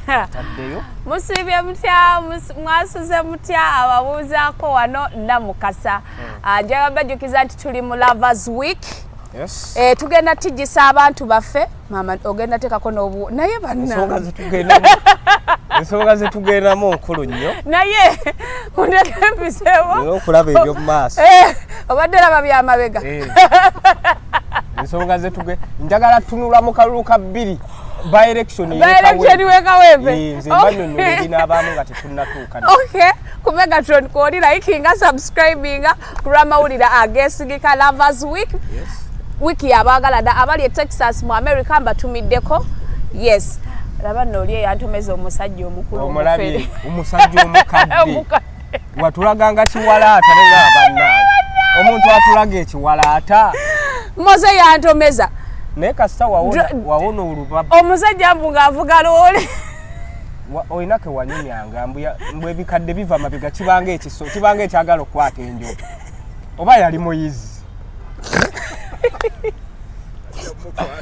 Taddeyo. Musiibye mutya? Mwasuze mutya ababuuzaako wano Namukasa? Ah, njagala bajjukiza nti tuli mu Lovers Week. Yes. Eh, tugenda tijjisa abantu baffe. Maama, ogenda teekako n'obu naye Ensonga banna zetugendamu, ensonga zetugendamu nkulu nnyo. Naye mundeke mpiseewo. Nina okulaba ebyomu maaso. Eh, obadde laba byamabega. Eh. Ensonga zetuge njagala tunula mu kalulu ka bbiri, by election. By-election w'e Kawempe. Nze mbanyonyola ebinaabaamu nga tetunnatuuka. Okay, ku Megatron kwoli, likinga, subscribinga ku lw'amawulire ageesigika. Lovers Week, wiiki yabaagala abali e Texas mu America, mbatumiddeko. Yes, laba nno oli eyantomeza omusajja omukulu. Omulabye? Omufere. Omusajja omukadde. Omukadde. Watulaganga kiwalaata, nenga bannange, omuntu atulaga ekiwalaata. Moze yantomeza. Naye kasita wawona olubaba. Omusajja mbu ng'avuga loole. Olina ke wanyumyanga mbu ebikadde biva mabega, kibanga ekiso, kibanga ekyagala okukwata enjoka, oba yali muyizi?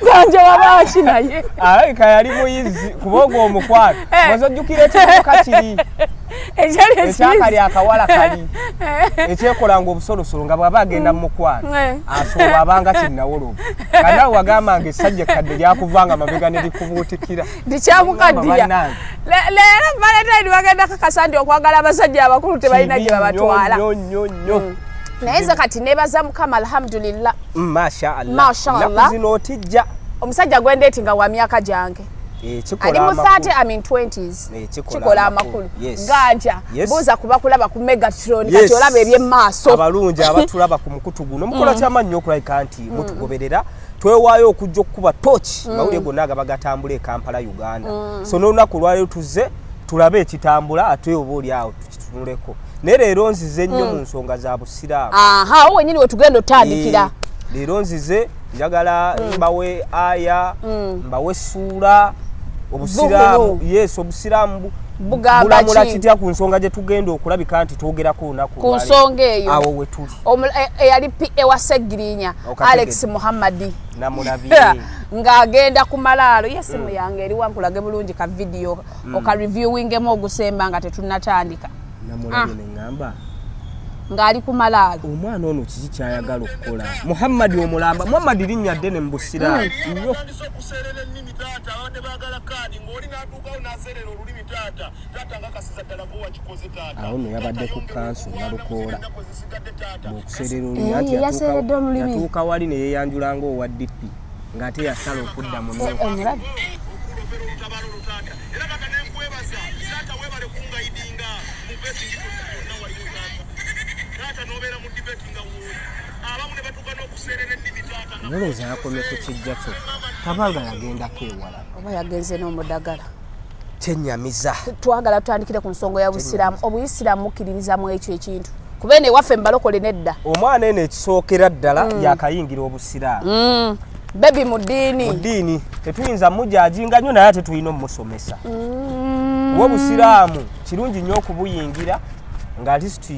Ganje wabaaki naye? Alabika yali muyizi, kuba ogwo omukwano Eh. moze ojjukira ekibuka kiri ekyali ekyakali akawala kali ekyekolanga obusolosolo nga bw'aba agenda mu mukwano asooba abanga kinnawolovu, kanawe wagambanga essajja ekkadde lyakuvanga mabega ne likubuutikira. Ndikyamukaddiya. Bannange. Leero Valentine bagenda kakasa nti okwagala abasajja abakulu tebalina gye Kibi babatwala. nnyo nnyo nnyo. Naye nze kati nebaza Mukama, alhamdulillah. Masha Allah. Masha Allah. Ennaku zino otijja. Omusajja gwendeeti nga wa myaka gyange. Eh, kikola Ali mu amakulu. 30, I mean 20s. Eh, kikola kikola amakulu. amakulu. Yes. Ganja buuza kuba kulaba ku Megatron. Kati olaba ebyemmaaso. Abalungi abatulaba ku mukutu guno, mukola kyamaanyi nnyo okulabika nti mutugoberera. Twewaayo okujja okukuba toki mawulire gonna agaba gatambula e Kampala, Uganda. So n'olunaku olwaleero tuzze tulabe ekitambula, ate oba oli awo tukitunuleko. Naye leero nzize nnyo mu nsonga za busiraamu. Aha, awo wenyini wetugenda otandikira. Eh, leero nzize njagala mbawe aya, mbawe suula obusiraamu. Zuhuru. Yes, obusiraamu Bugamba bulamula ki? kitya ku nsonga gye tugenda okulabika nti twogerako olunaku Ku olwaleero. nsonga eyo. Awo we tuli. Eyali PA wa Segirinya. Okategedde. Alex Muhammadi. Namulabye. Ng'agenda ku malaalo. Ye simu yange eriwa nkulage bulungi ka vidiyo okareviewingemu ogusemba nga tetunnatandika? Namulabye neŋŋamba, Ng'ali ku malaalo. Omwana ono kiki kyayagala okukola? Muhammadi omulamba, Muhammadi linnya ddene mu busiraamu nnyo. Batandise okuseerera ennimi taata, abadde baagala kaadi ng'oli n'atuukawo n'aseerera olulimi taata, taata nga kasiza ddala gwe wakikoze taata. Awo nno yabadde ku kanso Nalukoola. Ennaku ezisigadde taata. Okuseerera olulimi. Eh, Anti yaseeredde olulimi. Yatuuka wali ne yeeyanjula ng'owa DP ng'ate yasala okudda mu Eh, omulabe. Okulopera olutabaalo olwo taata, era taata nenkwebaza taata, weebale kungayidinga mu vetting yonna waliwo taata, taata n'obeera mu debate nga wooli abamu ne batuuka n'okuseerera ennimi taata nga Nolowooza yakomye ku kijja kyo, tabanga yagendako ewala. Oba yagenze n'omudagala. Kyenyamiza. Twagala tutandikire ku nsonga ya busiraamu. Obuyisiraamu mukkiririza mu ekyo ekintu? Kuba eno ewaffe mubalokole nedda. Omwana eno ekisookera ddala yakayingira obusiraamu. Baby mu ddiini. Mu ddiini tetuyinza mujajinga nnyo, naye ate tulina omumusomesa. Kuba obusiraamu kirungi nnyo okubuyingira nga at least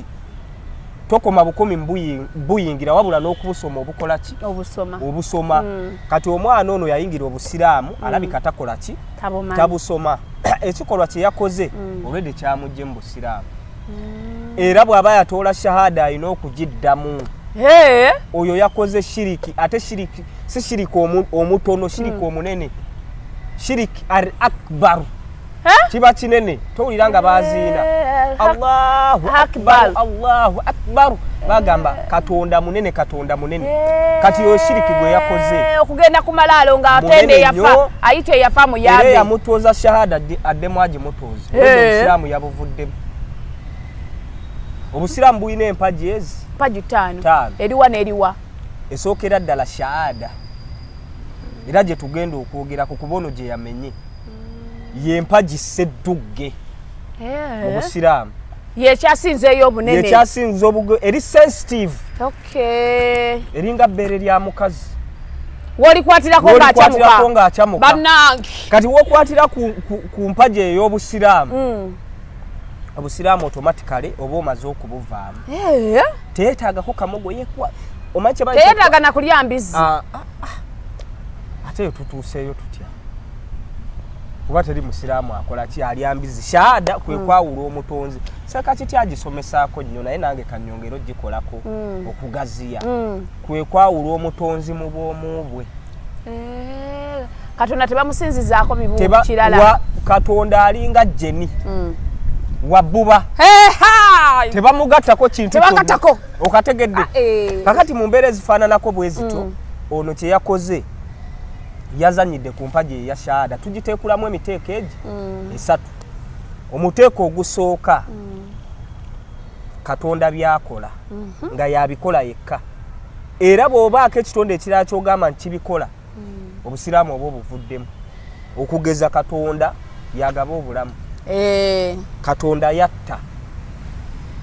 tokoma bukumi mu buyingira, wabula n'okubusoma obukola ki? Obusoma. Obusoma. Kati omwana ono yayingira obusiraamu, alabika takola ki? Tabumanyi. Tabusoma. Ekikolwa kye yakoze olwedde kyamugye mu busiraamu, era bw'aba yatoola shahada alina okugiddamu. Hey. Oyo yakoze shiriki, ate shiriki si shiriki omutono, shiriki omunene, shiriki al akbar. Kiba kinene. Towulira nga baziina Allahu Akbar. akbar, Allahu akbar, bagamba Katonda munene, Katonda munene. Kati oyo shiriki gwe yakoze Eh, okugenda ku malaalo ng'atende Munene eyafa nnyo. ayita eyafa era muyambe. eyamutooza shahada addemu agimutooze. Obusiraamu yabuvuddemu. Obusiraamu bulina empagi ezi Mpagi ttaano. Ttaano. Eriwa n'eriwa? Esookera ddala shahada, era gye tugenda okwogerako, kuba ono gye yamenye yempagi seddugge mu busiraamu. Yekyasinzeeyo obunene. Yekyasinza obuge, eri sensitive. Eringa bbeere lya mukazi. Wolikwatirako. Wolikwatirako ng'akyamuka. Ng'akyamuka. Bannange. Kati wokwatira ku mpagi ey'obusiraamu, obusiraamu automatically oba omaze okubuvaamu. Teyeetaagako kamogo yekwa, omanyi kye bayita- Teyeetaaga na kulya mbizzi. Ah, ah, ah. Ate eyo tutuuseeyo tutya? Kuba teri musiraamu akola ki alya mbizi. Shahada kwe kwawula omutonzi. Seka kiti agisomesaako nnyo, naye nange kanyongere ogikolako okugaziya. Kwe kwawula omutonzi mu bwomu bwe. Katonda tebamusinzizaako bibu kirala. Katonda alinga Jeni wabbuba, tebamugattako kintu. Tebagattako. Okategedde? Ah, eh. Kakati mu mbeera ezifaananako bwe zityo, ono kye yakoze, yazanyidde ku mpagi eya shahada. Tugiteekulamu emiteeko egi esatu. Omuteeko ogusooka, Katonda byakola nga yabikola yekka, era bw'obaako ekitonde ekirala kyogamba nti kibikola, obusiraamu oba obuvuddemu. Okugeza, Katonda yagaba obulamu, Katonda yatta,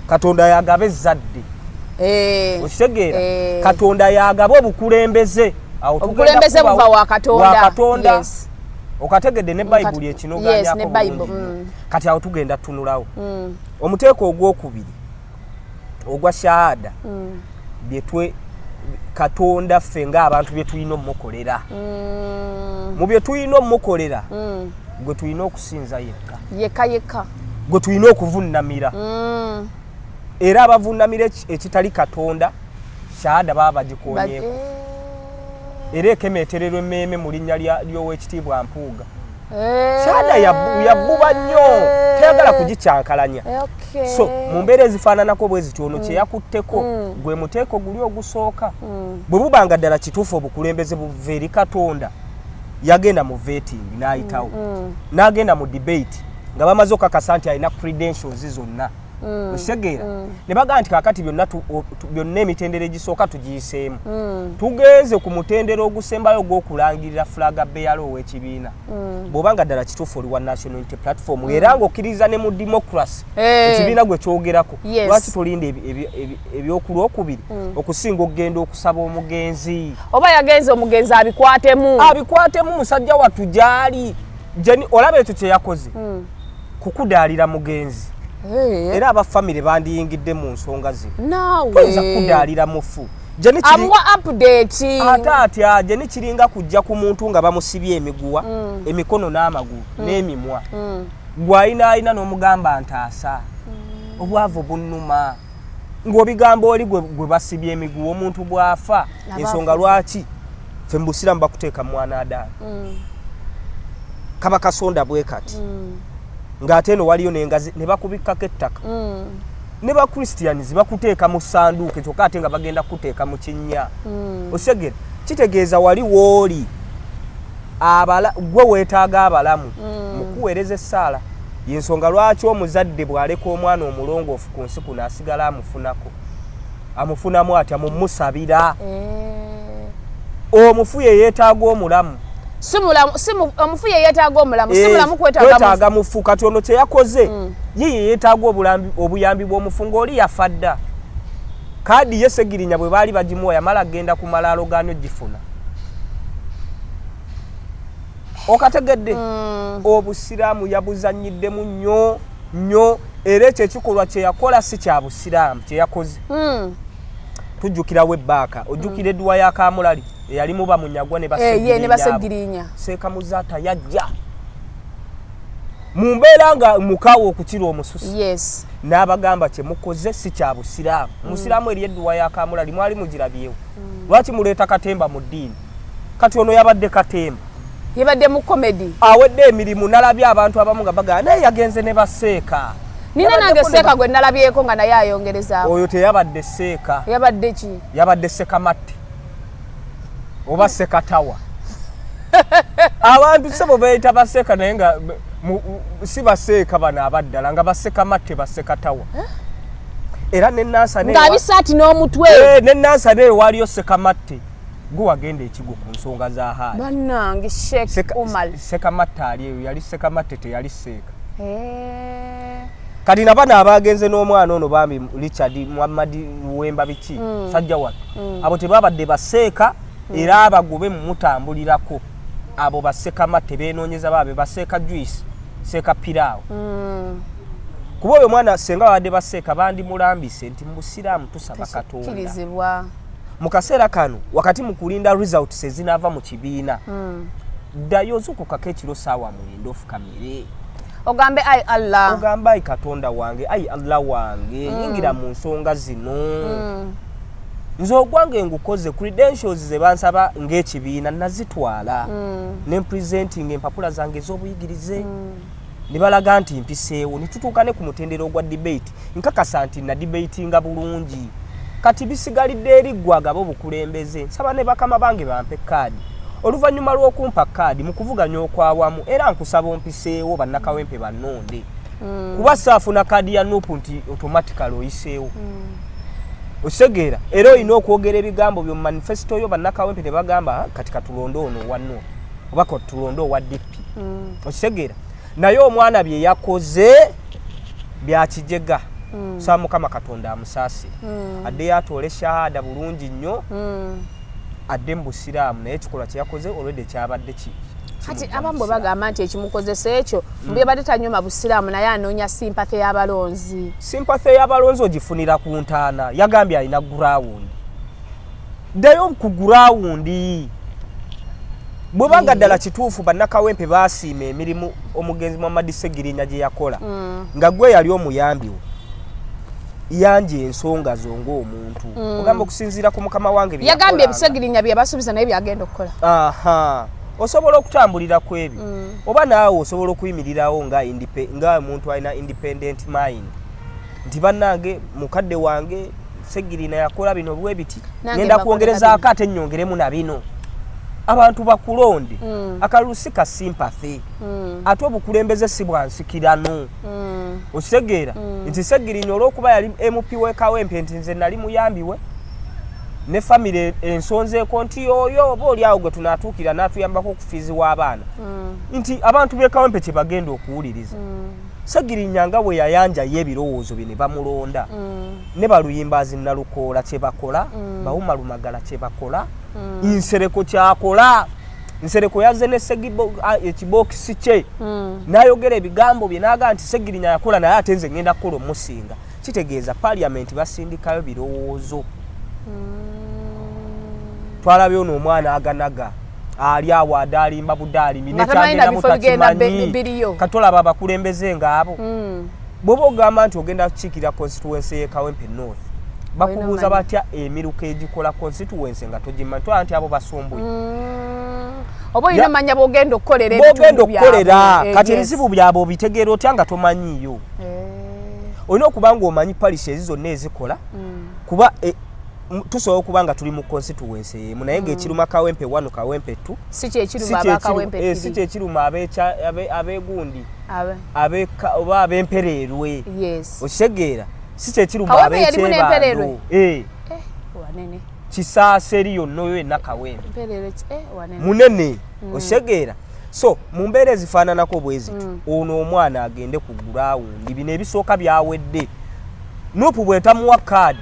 Katonda yagaba ezzadde. Okitegeera? Katonda yagaba obukulembeze. Awo tugenda Obukulembeze buva wa Katonda. Wa Katonda. Okategedde? Ne Bayibuli ekinoganyako Ne Bible, bulungi nnyo. Kati awo tugenda tunulawo omuteeko ogwokubiri ogwa shahada, byetwe Katonda ffe ng'abantu bye tulina omukolera. Mu bye tulina omukolera, gwe tulina okusinza yekka. Yekka yekka. Gwe tulina okuvunnamira. Era abavunnamira ekitali Katonda, shahada baba bagikonyeeko, era ekemetererwa emmeeme mu linnya ly'Owekitiibwa Mpuuga. Shahada yabbuba nnyo, tayagala kugikyankalanya. So mu mbeera ezifaananako bwe zityo, ono kye yakutteko gwe muteeko guli ogusooka. Bwe buba nga ddala kituufu obukulembeze buva eri Katonda, yagenda mu vetting n'ayitawo, n'agenda mu debate nga bamaze okakasa nti alina credentials zonna. Okitegeera? Ne bagamba nti kakati byonna byonna emitendera egisooka tugiyiseemu, tugenze ku mutendera ogusembayo ogw'okulangirira flag bearer ow'ekibiina. Bw'oba nga ddala kituufu oli wa National Unity Platform, era ng'okkiriza ne mu democracy, ekibiina gwe kyogerako, lwaki tolinda ebyokulwokubiri okusinga okugenda okusaba omugenzi? Oba yagenze omugenzi abikwatemu. Abikwatemu, musajja wattu gyali. Jeni, olaba ekyo kye yakoze kukudaalira mugenzi, era abafamire bandiyingidde mu nsonga zino. Naawe Toyinza kukudaalira mufu. Jeni, amuwa update. Ate atya? Jeni, kiringa kujja ku muntu nga bamusibye emiguwa, emikono n'amagulu n'emimwa, gw'alina alina n'omugamba ntaasa, obwavu bunnuma, ng'obigamba oli gwe basibye emiguwa. Omuntu bw'afa, Aba ensonga afudde. lwaki ffe mu busiraamu bakuteeka mu mwana adaani, kaba kasonda bwe kati, ng'ate eno waliyo n'engazi ne bakubikkako ettaka. Ne ba Christians bakuteeka mu sanduuke, kyokka ate nga bagenda kukuteeka mu kinnya. Osegera? Kitegeeza wali wooli abala gwe weetaaga abalamu mu kuweereza essaala. Yensonga lwaki omuzadde bw'aleka omwana omulongoofu ku nsi kuno, asigala amufunako. Amufunamu atya? Mumusabira. Omufu ye yeetaaga omulamu. Si mulamu, si omufu ye yeetaaga omulamu, si mulamu kwetaaga Kwetaaga mufu. Kati ono kye yakoze, ye ye yeetaaga obuyambi bw'omufu, ng'oli yafa dda. Kaadi ye Segirinya bwe baali bagimuwa, yamala agenda ku malaalo gaani ogifuna. Okategedde? Obusiraamu yabuzannyiddemu nnyo nnyo, era ekyo ekikolwa kye yakola si kya busiraamu kye yakoze. Tujjukirawo ebbaaka, ojjukira edduwa ya Kamulali eyalimu bamunyagwa ne Eh, ye ne Bassegirinya abo. Bassegirinya. Seeka Muzaata yajja mu mbeera nga mukaawa okukira omususi, n'abagamba kyemukoze si kya busiraamu. Musiraamu eri edduwa ya Kamulali mwali mugirabyewo? Lwaki muleeta katemba mu ddiini? Kati ono yabadde katemba. Yabadde mu comedy. Awedde emirimu. Nalabye abantu abamu nga bagamba naye yagenze ne baseeka. Nina nange Yabaddeko ne seeka gwe nalabyeko nga naye ayongerezaako. Oyo teyabadde seeka. Yabadde ki? Yabadde sekamatte oba sekatawa. Abantu sebo beeyita baseeka, naye nga si baseeka bano abaddala, nga basekamatte, basekatawa. Era ne Ng'abisaati n'omutwe. Ne Nansana eyo waliyo sekamatte gwe wagenda ekigo ku nsonga za haali. Bannange, Sheikh Umar. Sekamatte ali eyo yali sekamatte, teyali seeka. Kati nabano abagenze n'omwana ono bambi Richard Muhammad Wemba biki, sajja wattu, abo tebabadde baseeka. Era abagobe mumutambulirako, abo basekamatte benoonyeza baabe baseeka juice, seeka piraawo. Kuba oyo mwana senga babadde baseeka, bandimulambise nti mu busiraamu tusaba Katonda. Kirizibwa. Mu kaseera kano, wakati mu kulinda results ezinaava mu kibiina. Ddayo ozukukako ekiro saawa 9, ofukamire. Ogambe, "Ai Allah." Ogamba, "Ai Katonda wange, ai Allah wange, yingira mu nsonga zino. Nze ogwange ngukoze, credentials ze bansaba ng'ekibiina nazitwala, ne presenting empapula zange ez'obuyigirize, ne balaga nti mpiseewo, ne tutuuka ne ku mutendera ogwa debate. Nkakasa nti nadebatinga bulungi. Kati bisigalidde eri ggwe agaba obukulembeze. Nsaba ne bakama bange bampe kaadi. Oluvannyuma lw'okumpa kaadi mu kuvuganya okwawamu, era nkusaba ompiseewo, bannakawempe bannonde, kuba saafuna kaadi ya NUP nti automatically oyiseewo. Okitegeera? Era olina okwogera ebigambo byo mu manifesto yo, bannakawempe ne bagamba, 'Ah, kati katulonde ono owa NUP oba katulonde owa DP.' Okitegeera? Naye omwana bye yakoze byakijega. Saba Mukama Katonda amusaasire, addeyo atoole shahada bulungi nnyo, adde mu busiraamu. Naye ekikolwa kye yakoze olwedde kyabadde Kati kimujja mu abamu bwe busiraamu. bagamba nti ekimukozesa ekyo, mbwebadde tanyuma busiraamu, naye anoonya sympathy y'abalonzi. Sympathy y'abalonzi ogifunira ku ntaana. Yagambye alina ground, ddayo ku ground. Bwebanga ddala kituufu bannakawempe baasiima emirimu omugenzi Muhammad Segirinya gye yakola, nga gwe yali omuyambi we, yanja ensonga zo ng'omuntu, ogamba okusinziira ku mukama wange bye Yagambye yakolanga. Ebisegirinya bye yabasuubiza naye byagenda okukola. Aha, osobola okutambulira ku ebyo, oba naawe osobola okuyimirirawo nga omuntu alina independent mind nti, "Bannange, mukadde wange Segirina yakola bino bwe biti, Nange ngenda mbakolera kwongerezaako ate nnyongeremu na bino," abantu bakulonde. Akalulu si ka sympathy, ate obukulembeze si bwa nsikirano. Okitegeera nti Segirinya olw'okuba yali MP w'e Kawempe, nti nze nali muyambi we ne famire ensonzeeko nti oyo oba oli awo gwe tunaatuukira n'atuyambako okufiizi w'abaana, nti abantu b'e Kawempe kye bagenda okuwuliriza. Segirinya nga bwe yayanjayo ebirowoozo bye ne bamulonda, ne Baluyimbazi Nalukoola kye bakola, Bawuma Lumagala kye bakola, Nsereko kyakola. Nsereko yazze ne ekibookisi kye n'ayogera ebigambo bye n'agamba nti Segirinya yakola, naye ate nze ngenda kukola omusinga. Kitegeeza paliamenti basindikayo birowoozo. Twalabye ono omwana aganaga ali awo adaalimba budaalimi. Nga tamanyi na Nekyagendamu bifo bigenda takimanyi. Biriyo. Katolaba abakulembeze ngaabo. Bw'oba ogamba nti ogenda kukiikirira constituency y'e Kawempe North, bakubuuza Olina batya emiruka egikola constituency nga togimanyi? Twala nti abo basumbuye. Oba olina omanya bwogenda okukolera Bwogenda ebitundu okukolera byabwe. Kati ebizibu byabwe obitegeera otya nga tomanyiiyo? Olina okuba nga omanyi parish ezi zonna ezikola, kuba tusobola okuba nga tuli mu constituency emu, naye ng'ekiruma Kawempe 1, Kawempe 2 Si kyekiruma abakawempe si 3. Kyekiruma abegundi oba ab'empereerwe. Okitegeera? Si kyekiruma Kawempe yalimu n'Empereerwe? ab'ekyebando. Wanene. Kisaasa eri yonna, oyo yenna Kawempe. Mpereerwe wanene. Munene. Okitegeera? So mu mbeera ezifaananako bwe ziti, ono omwana agende ku ground. Bino ebisooka byawedde. NUP bwetamuwa kaadi,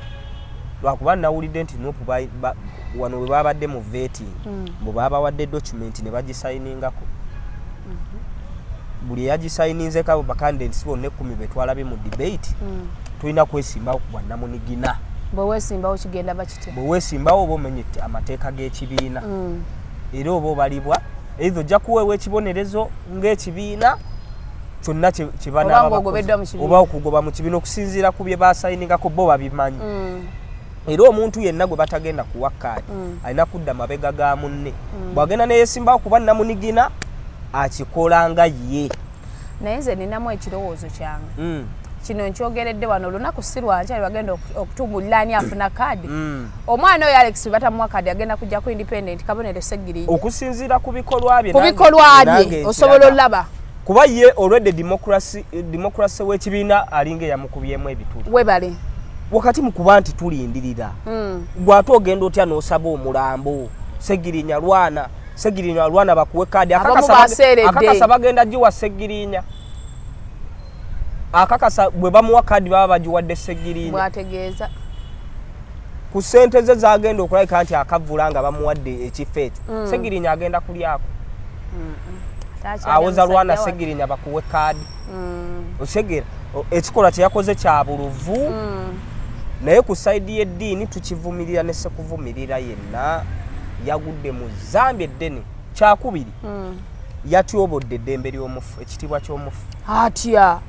lwakuba nawulidde nti NUP wano bwe babadde mu vetting, bwe babawadde document ne bagisayiningako, buli eyagisayininzeko, abo bacandidates bonna 10 betwalabye mu debate, tulina kwesimbawo ku bwannamunigina. Bwe weesimbawo kigenda bakitya? Bwe weesimbawo oba omenye amateeka g'ekibiina, era oba obalibwa, either ojja kuweebwa ekibonerezo ng'ekibiina kyonna kye banaaba Oba ng'ogobeddwa mu bakoze, kibiina. Oba okugoba mu kibiina okusinziira ku bye basayiningako, bo babimanyi. Era omuntu yenna gwe batagenda kuwa kaadi alina kudda mabega ga munne. Bw'agenda neyesimbawo kuba namunigina, akikola nga ye. Naye nze ninamu ekirowoozo kyange. Kino nkyogeredde wano, olunaku si lwankya lwagenda okutumbulira ani afuna kaadi. Omwana oyo Alex batamuwa kaadi, agenda kujja ku independent, kabonero Segirinya. Okusinziira ku bikolwa bye. Ku bikolwa nange bye osobola nkiraba. Olaba. Kuba ye olwedde democracy w'ekibiina alinga eyamukubyemu ebituli. Webale. Wakati mu kuba nti tulindirira, gwate ogenda otya n'osaba omulambo, "Segirinya lwana, Segirinya lwana," bakuwe kaadi? Abamu baseeredde. Akakasa bagenda giwa Segirinya? Akakasa bwe bamuwa kaadi baba bagiwadde Segirinya? Bwategeeza. Ku ssente ze zagenda okulabika nti akavula nga bamuwadde ekifo ekyo, Segirinya agenda kulyako. Takyalya Awoza lwana musajja wa- Segirinya bakuwe kaadi. Okitegeera? Ekikolwa kye yakoze kya buluvu, naye ku side y'eddiini tukivumirira ne sekuvumirira yenna yagudde mu zambi eddene. Kyakubiri, yatyobodde eddembe ly'omufu, ekitiibwa ky'omufu. Atya?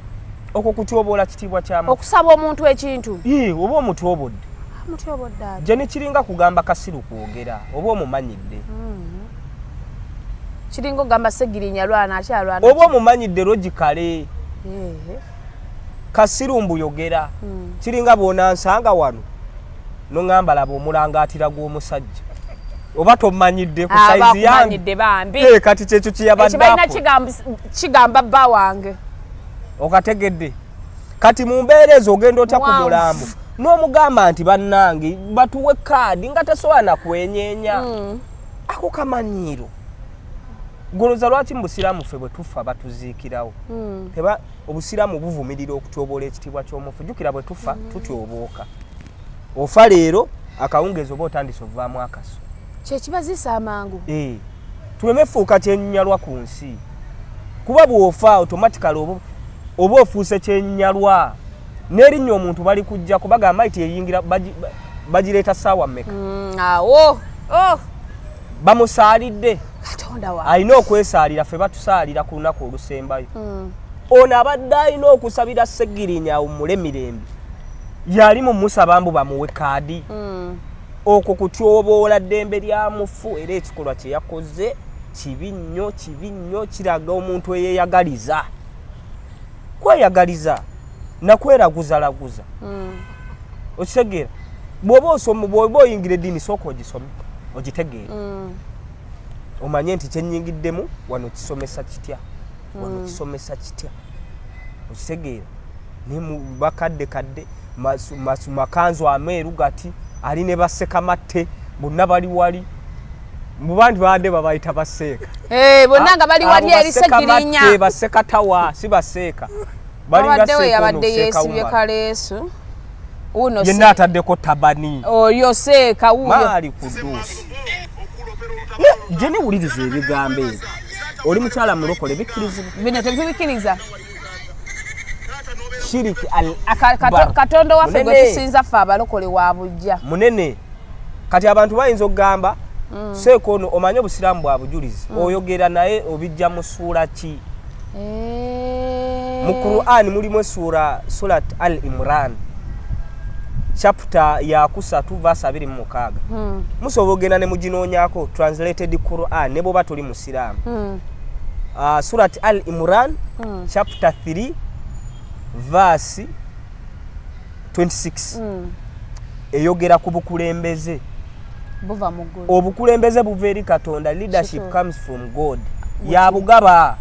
Okwo kutyoboola kitiibwa kya mufu. Okusaba omuntu ekintu. Ii, oba omutyobodde. Mutyobodde atya? Gye nikiringa kugamba kasiru kwogera, oba omumanyidde. Kiringa ogamba Segirinya lwana akyalwana. Oba omumanyidde logically. Kasiru mbuyogera. Kiringa bw'onansanga wano noŋŋamba laba omulangaatira gw'omusajja, oba tomanyidde ku Aba saizi yange. akumanyidde bambi. Eh, kati kyekyo kyeyabadde ekibalina akola. Kigamba bba wange. Okategedde? Kati mu mbeera ezo ogenda otya ku Mwanvu. mulambo n'omugamba nti bannange batuwe kaadi nga tasobola nakwenyeenya? Ako kamanyiiro. Goloza lwaki mu busiraamu ffe bwe tufa batuziikirawo? Teba obusiraamu buvumirira okutyoboola ekitiibwa ky'omufu. Jjukira bwe tufa tutyobooka. Ofa leero, akawungeezi oba otandise ovaamu akaso. Kyekibaziisa amangu. Eh, tuleme fuuka kyenyinyalwa ku nsi, kuba bw'ofa automatically oba ofuuse kyenyinyalwa n'erinnya omuntu bali kujja kubagamba nti eyingira bagireeta ssaawa mmeka? Awo, oh. Bamusaalidde. Katonda wa Alina okwesaalira. Ffe batusaalira ku lunaku olusembayo. Ono abadde alina okusabira Segirinya awummule mirembe, yali mu musaba mbu bamuwe kaadi. Okwo kutyoboola ddembe lya mufu, era ekikolwa kye yakoze kibi nnyo, kibi nnyo. Kiraga omuntu eyeyagaliza, kweyagaliza nakweraguzalaguza. Okitegeera? Bw'oba osoma, bw'oba oyingira eddiini, sooka ogisome, ogitegeere, omanye nti kyenyingiddemu wano kisomesa kitya, wano kisomesa kitya. Okitegeera? Naye bakadde kadde makanzu ameeru gati ali ne basekamatte bonna bali wali muba nti babadde babayita baseeka. Eh, bonna nga bali wali Abo eri Segirinya. basekamatte, basekatawa, si baseeka. Balinga Abaddewo seeka ono, yabadde Seeka yeesibye Umar. kaleesu uno. Yenna ataddeko tabani. Oyo seeka wuuyo. Maali kuduusi jeni, wuliriza ebigambo ebyo. Oli mukyala mulokole, bikkirizibwa? Bino tetubikkiriza. Shiriki al akbar. Katonda waffe gwe Munene. tusinza ffe abalokole wa bujja. Munene. Kati abantu bayinza okugamba seeka ono, omanye obusiraamu bwa bujulizi, oyogera naye obijja mu ssuula ki? Mu Quran mulimu essuura Surat Al Imran, chapter yakusatu, verse 26. Musobola ogenda ne muginoonyako translated Quran ne bwoba toli musiraamu. Surat Al Imran, chapter 3, verse 26, eyogera ku bukulembeze. Buva mu ggulu. Obukulembeze buva eri Katonda. Leadership Kituufu. comes from God, yabugaba.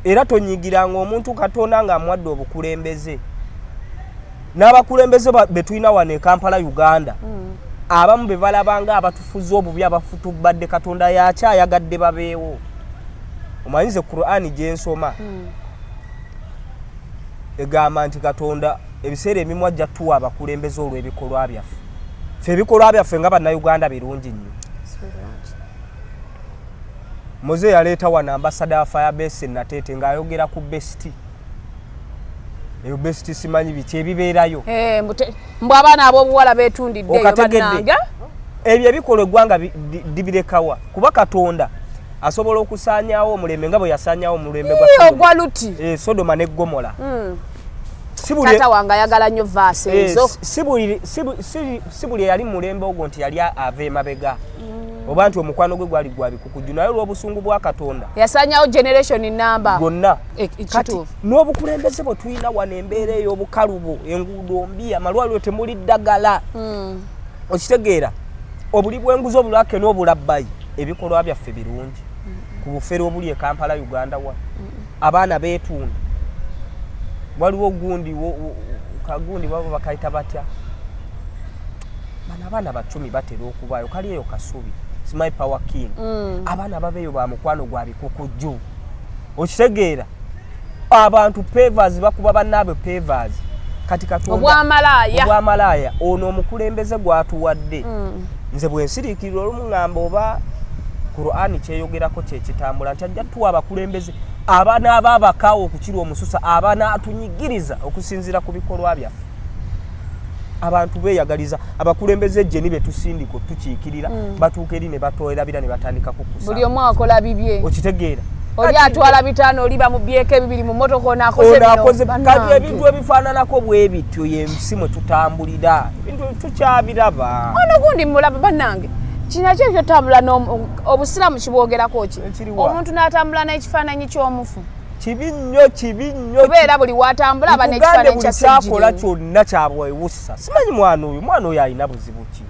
Era tonyigiranga omuntu Katonda ng'amuwadde obukulembeze. N'abakulembeze be tulina wano e Kampala, Uganda, abamu be balabanga abatufuze obubi, abafutubadde, Katonda yakyayagadde babeewo. Omanyize Qur'ani gyensoma egamba nti Katonda ebiseera ebimu ajja tuwa abakulembeze olw'ebikolwa byaffe. Ffe ebikolwa byaffe nga Bannayuganda birungi nnyo. Muze yaleeta wano ambassador wa Firebase Nateete ng'ayogera ku best eyo, best simanyi biki ebibeerayo. Eh, mbu abaana ab'obuwala beetundidde eyo. Okategedde? Bannange. Ebyo ebikolwa eggwanga libirekawa? Kuba Katonda asobola okusaanyaawo omulembe nga bwe yasaanyaawo omulembe gwa Ii, Sodoma. Ogwa Luti. Eh, Sodoma ne Gomola. Si buli Taata wange ayagala nnyo verse Eh, ezo. si buli eyali mu mulembe ogwo nti yali ava emabega oba nti omukwano gwe gwali gwa bikukujju, naye olw'obusungu bwa Katonda Yasanyawo generation namba. gwonna. Eh, Kati kituufu. n'obukulembeze bwe tulina wano, embeera ey'obukalubo, enguudo mbi, amalwaliro temuli ddagala, okitegeera, obuli bw'enguzi, obulwake n'obulabbayi. Ebikolwa byaffe birungi ku bufere obuli e Kampala, Uganda wa abaana beetunda? Waliwo gundi kagundi baba bakayita batya bano abaana bacumi batera okubaayo, kali eyo Kasubi, simanyi Power King. Abaana babeeyo ba mukwano gwa bikukujju, okitegeera? Abantu pavers bakuba bannaabwe pavers. Kati Katonda Obwamalaaya. Obwamalaaya. Ono omukulembeze gwatuwadde, nze bwe nsiriikirira olumu ŋŋamba oba Qur'ani kyeyogerako kyekitambula nti ajja tuwa abakulembeze abanaaba abakaawo okukira omususa, abanatunyigiriza okusinziira ku bikolwa byaffe. Abantu beeyagaliza abakulembeze jeni betusindika otukiikirira, batuuka eri ne batwerabira ne batandika kukusa. Buli omu akola bibye. Okitegeera? Oli atwala 500, oli bamubyeko 2 mu motoka, ono akoze Ono bino. akoze kati Bannange. Ebintu ebifaananako bwe bityo yensi mwe tutambulira, ebintu tukyabiraba. Ono gundi mulaba bannange, kinakyo ekyotambula obusiraamu kibwogerako ki? Ekiriwa? Omuntu n'atambula n'ekifaananyi ky'omufu. Kibi nnyo, kibi nnyo. Kubeera buli watambula aba Nkugambye, n'ekifaananyi buli kya kyakola Ssegirinya. kyonna kyabwewussa. Simanyi mwana oyo, mwana oyo alina buzibu ki?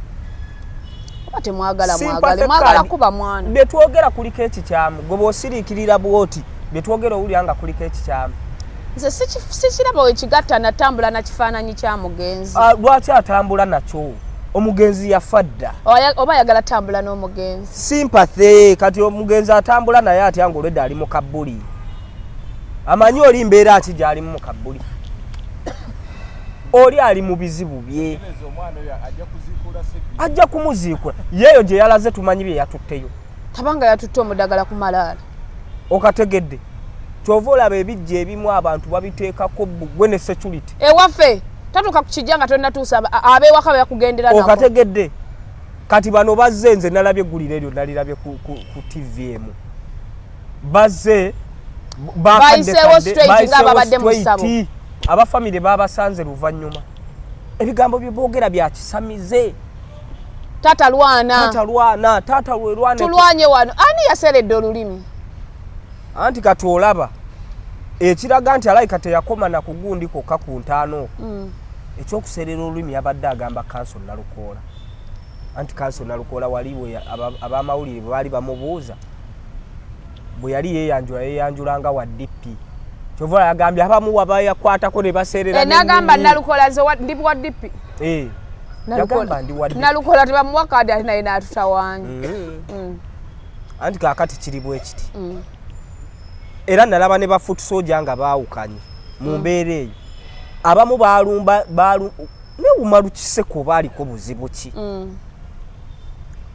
Oba temwagala, Sympathy mwagale, mwagala card. kuba mwana. Bye twogera kuliko ekikyamu, gwe bw'osiriikirira bwoti, bye twogera owulira nga kuliko ekikyamu. Nze sikiraba wekigatta natambula na kifaananyi kya mugenzi. Ah, lwaki atambula nakyo? Omugenzi yafa dda. Oba ayagala tambula n'omugenzi. Sympathy. Kati omugenzi atambula naye atya nga olwedda ali mu kabbuli? Amanyi oli mbeera ki gy'alimu mu kabbuli? Oli ali mu bizibu bye. Tereeza omwana oyo ajja kuziikula Ssegirinya. Ajja kumuziikula yeeyo gye yalaze, tumanyi bye yatutteyo. Tabanga yatutte omudagala ku malaalo. Okategedde? Kyova olaba ebijja ebimu abantu babiteekako bbugwe ne security. Ewaffe tatuuka ku kijja nga tonnatuusa, ab'ewaka bebakugendera nako. Okategedde? Kati bano bazze, nze nalabye eggulire eryo, nalirabye ku TV emu, bazze Bayiseewo straight ng'ababadde mu ssabo. Abafamire babasanze luvannyuma, ebigambo bye boogera bya kisamize. Taata lwana. Taata lwana, taata lwerwana. Tulwanye wano, ani yaseredde olulimi? Anti kati olaba ekiraga nti alayika teyakoma na kugundi kokka ku ntaano okwo. Ekyokuseerera olulimi, yabadde agamba kanso Nalukoola. Anti kanso Nalukoola wali abamawulire bwe baali bamubuuza, bwe yali yeeyanjula, yeeyanjulanga wa DP. Kyova yagambye abamu wabayakwatako ne baseerera Eh, n'agamba n'ennimi. Nalukola nze ndi wa DP. Eh, yagamba ndi wa DP. Nalukola tebamuwa kaadi ate naye n'atutawaanya. Anti kaakati kiri bwe kiti, era nalaba ne ba foot soldier nga baawukanye mu mbeera eyo. Abamu balumba newuma lukiseko oba aliko buzibu ki?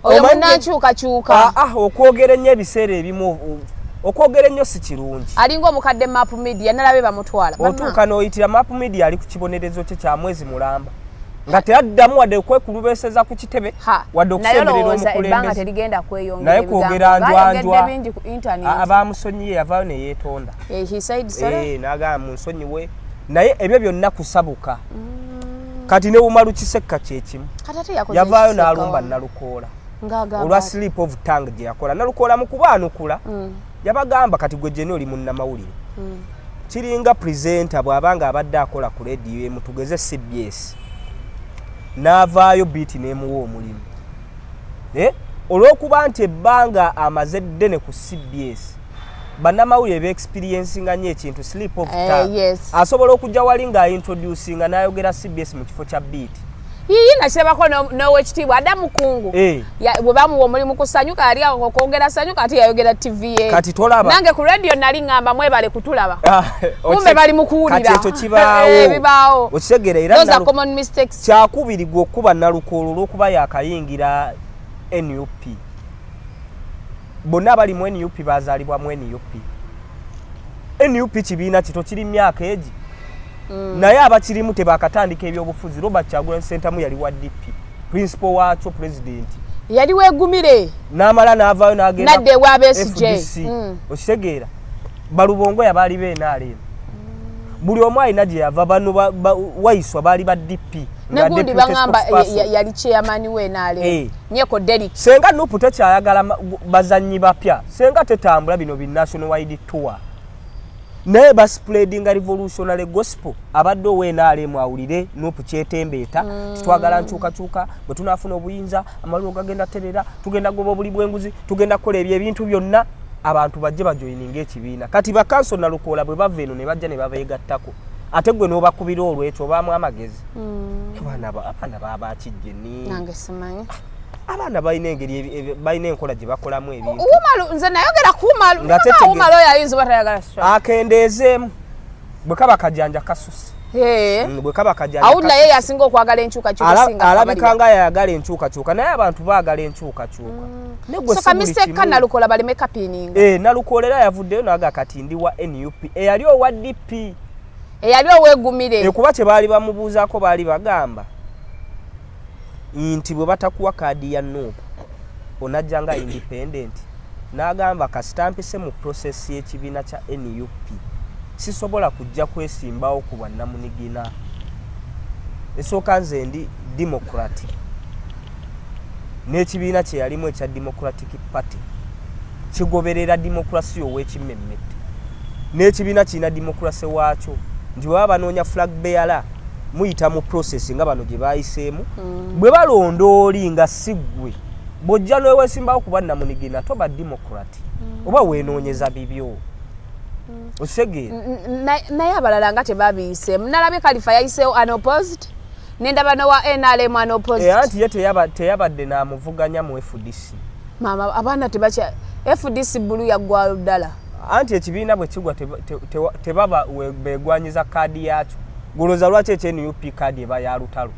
Oyo munankyukakyuka. Ah, ah, okwogera ennyo ebiseera ebimu, okwogera ennyo si kirungi. Alinga omukadde Map Media, nalabe bamutwala. Otuuka n'oyitira Map Media, ali ku kibonerezo kye kya mwezi mulamba nga teyaddamu wadde okwekulubeseza ku kitebe, Ha, wadde naye okusemberera olowooza ebbanga omukulembeze. terigenda kweyongera Naye ebigambo. kwogera Bayogedde njwanjwa. bingi ku internet. Abamusonyiye, yavaayo ne yeetonda. Eh, he said sorry. Eh, n'agamba munsonyiwe, naye ebyo byonna kusabuka. Kati ne Umaru Kisekka kyekimu. Kati ate yakoze Yavaayo Kisekka n'alumba wano. Nalukoola Ng'agamba olwa ati, slip of tongue gye yakola. Nalukoola mu kubaanukula yabagamba, kati gwe jeni oli munnamawulire, kiringa presenter bw'aba nga abadde akola ku rediyo emu, tugeze CBS, n'avaayo Beat n'emuwa omulimu. Eh, olw'okuba nti ebbanga amaze ddene ku CBS, bannamawulire beexperiencinga nnyo ekintu slip of tongue. Asobola okujja wali ng'aintroducinga n'ayogera CBS mu kifo kya Beat. Yiyi, nakirabako n'owekitiibwa Adamu Kungu. Bwe bamuwa omulimu ku Sanyuka, yali okwogera Sanyuka, ate yayogera TVA. Kati tolaba? Nange ku radio nali ŋŋamba mwebale kutulaba. Ah, kumbe bali mu kuwulira. Kati ekyo kibaawo. Eh, bibaawo. Okitegeera? Era Those are common mistakes. Kyakubiri gwe okuba Nalukoolo, olw'okuba yakayingira NUP, bonna abali mu NUP bazaalibwa mu NUP. NUP kibiina kito, kiri myaka egi, naye abakirimu tebakatandika ebyobufuzi. Robert Kyagulanyi Ssentamu yali wa DP, principal waakyo, president. Yali weegumire. N'amala n'avaayo n'agenda Nadda ewa Besigye. FDC. Okitegeera? Balubongoya baali ba NRM. Buli omu alina gye yava. Bano Waiswa baali ba DP nga Negundi deputy baŋŋamba spokesperson. Yali chairman we NRM. Nyeko Derrick. Senga NUP tekyayagala bazannyi bapya, senga tetambula bino bi national wide tour, naye baspreadinga revolutionary gospel. Abadde owa NRM awulire NUP kyetembeeta, titwagala nkyukakyuka, bwe tunaafuna obuyinza amaliro gagenda terera, tugenda goba obuli bw'enguzi, tugenda kukola ebyo ebintu byonna, abantu bajje bajoyininga ekibiina. Kati bakanso Nalukoola bwe bava eno ne bajja ne babeegattako, ate gwe n'obakubira olwekyo obaamu amagezi. Abaana babakijjeni. Nange simanyi. Abaana balina engeri balina enkola gye bakolamu ebintu. Umalu, nze nayogera ku Umalu. Nga Umalu oyo ayinza oba tayagala strike. Akendeezeemu, bwe kaba kajanja kasusi. Bwe kaba kajanja Awuli naye kasusi. yasinga okwagala enkyukakyuka singa Alabika nga yayagala enkyukakyuka, naye abantu baagala enkyukakyuka. Naye gwe So si buli kamiseka kimu. Nalukola baleme kapininga. Eh, Nalukola era yavuddeyo naga kati ndi wa NUP, eyali owa DP. Eyali owegumire. Ekuba kye baali bamubuuzaako, baali bagamba Nti bwe batakuwa kaadi ya NUP onajja nga independent, n'agamba kasita mpise mu process y'ekibiina kya NUP sisobola kujja kwesimbawo ku bwannamunigina. Esooka nze ndi Democrat, n'ekibiina kye yalimu ekya Democratic Party kigoberera demokrasiya ow'ekimmemmette, n'ekibiina kirina demokrasi waakyo, nti bwe baba banoonya flag bearer muyita mu process nga bano gye bayiseemu. Bwe balonda oli nga si ggwe, bw'ojja n'eweesimbawo kuba namunigina toba Democrat, oba weenoonyeza bibyo, okitegeera? Naye abalala nga tebabiyiseemu. Nalabye Kalifa yayiseewo unopposed, nendaba nowa NRM unopposed. Anti ye teyabadde namuvuganya mu FDC. Maama, abaana tebakya FDC blue yaggwayo ddala. Anti ekibiina bwe kigwa tebaba begwanyiza kaadi yakyo. Golooza lwaki ekye NUP kaadi eba ya lutalo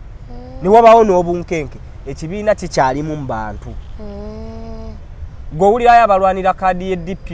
ne wabawo n'obunkenke? Ekibiina kikyalimu mu bantu. Gw'owulirayo abalwanira kaadi ye DP,